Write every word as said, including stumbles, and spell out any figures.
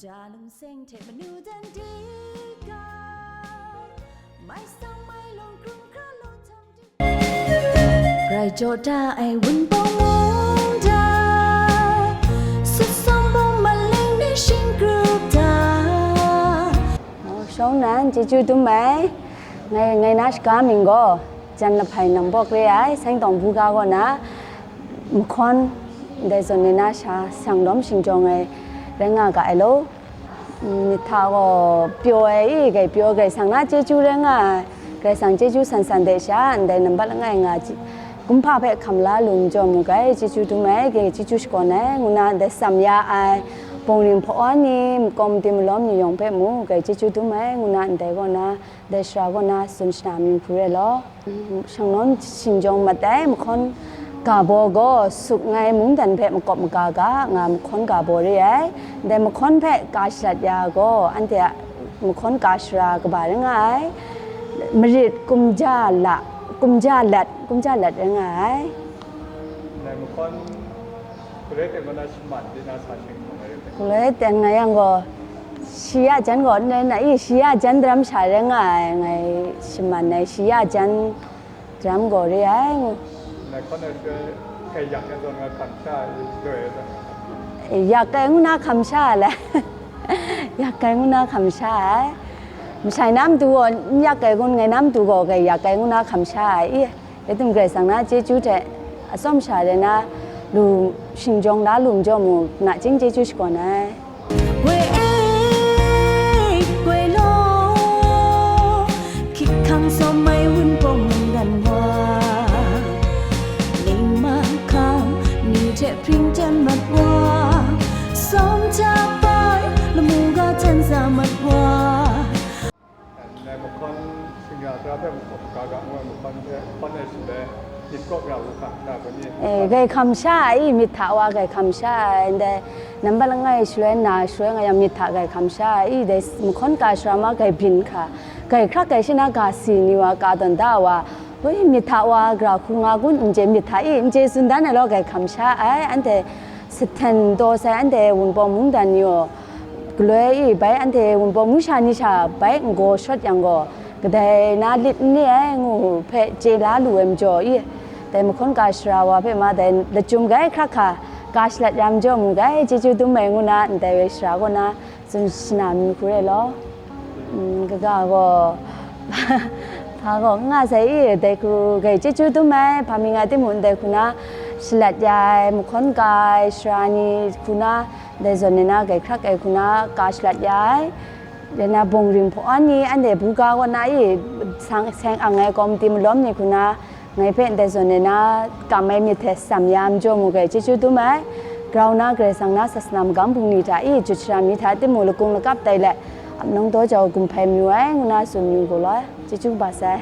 Ja lungseng hte manu dan di ga, mai sang mai lawng hkrum hkra lawt htam di. Grai jaw da ai Wunpawng mung da, sut sawm bawng maleng ni shing grup da. Oh, shawng nan, chyeju dum ai. Ngai, ngai na shaga mying gaw, Jan Lahpai Nambawk re ai, Seng Tawng Buga kaw na, mahkawn, ndai zawn ni na sha, shang lawm shingjawng ai, rai nga ga ai law. Myit hta gaw pyaw ai i, gai pyaw, Karai Kasang na chyeju rai nga ai, Karai Kasang chyeju san san de sha, ndai nambat langai nga ji, kumhpa hpe hkam la lu majaw mu gai, chyeju dum ai, gai chyeju shakawn ai, ngu na ndai tsam ya ai, bawng ring hpawan ni, makawm di malawm ni yawng hpe mu, gai chyeju dum ai, ngu na ndai kaw na, ndai sara kaw na tsun shana mying hku re law. Shang lawm shingjawng mat ai mahkawn ga baw gaw, suk ngai mungdan hpe makawp maga ga nga mahkawn ga baw re ai. Ndai mahkawn hpe ka shalat ya gaw, anhte a mahkawn ka sara kaba rai nga ai. Marit kumja la, kumja lat, kumja lat rai nga ai. Ndai mahkawn Galoi ten kaw na shaman di na sa shing hkawng ai rai. Galoi ten nga yang gaw, shi ya jan gaw, ndai na i, shi ya jan daram sha rai nga ai, ngai shaman ai, shi ya jan daram gaw re ai. Ndai hkawn ai shaloi, hkai yak ai zawn nga hkam sha ai, loi ai zawn nga hkam sha. Yak ai ngu na hkam sha ai le. Yak ai ngu na hkam sha ai. Mashai na matu gaw, n yak ai kun, ngai na matu gaw, kai yak ai ngu na hkam sha ai i. Rai tim, Karai Kasang na chyeju hte atsawm sha de na lu, shingjawng la lu majaw mu, nachying chyeju shakawn ai. Woi e, woi law, hkyit hkang sawm ai Wunpawng mungdan wa, ning mahkang ni hte hpring jan mat wa, sawm ja bai lamu ga htan sa mat wa. Ndai mahkawn shingra tara hpe makawp maga ga ngu ai mahkawn hpe hkawn ai shaloi, myit kawp ra u hkam sha ai ni? E, gai hkam sha ai, myit hta wa gai hkam sha ai, ndai nambat langai shaloi nna shaloi nga yang myit hta gai hkam sha ai, dai mahkawn ka sara ma gai byin hkra, gai hkrak gai shi na ga si ni wa ka tawn da wa, woi, myit hta wa gara hku nga kun, n chye, myit hta i, n chye tsun dan ai law gai hkam sha ai, anhte sahten taw sai, anhte Wunpawng mungdan ni gaw, galoi i, bai anhte Wunpawng mung sha ni sha bai n gaw shawt yang gaw, kadai na lit n re ai ngu hpe chye la lu ai majaw i, dai mahkawn ka sara wa hpe ma dai lachyum gai hkrak hkra ka shalat ya majaw mu gai, chyeju dum ai ngu na ndai sara kaw na tsun shana mying hku re law. Mm, kaga gaw, hpa gaw n nga sai i, dai hku gai chyeju dum ai, hpa mi nga timung, dai hku na shalat ya ai, mahkawn ka ai sara ni hku na, dai zawn ni na gai hkrak ai hku na ka shalat ya ai. Dai na bawng ring hpawan ni, anhte buga kaw na i, sang, seng ang ai kawmti malawm ni hku na, ngai hpe ndai zawn ni na kam ai myit hte tsam ya majaw mu gai, chyeju dum ai. Grau na Karai Kasang na sasana magam bungli hta i, jut shara mi hta timung, lakung lakap tai let, ap nawng daw jau gumhpai mayu ai, ngu na tsun yu gaw law, chyeju kaba sai.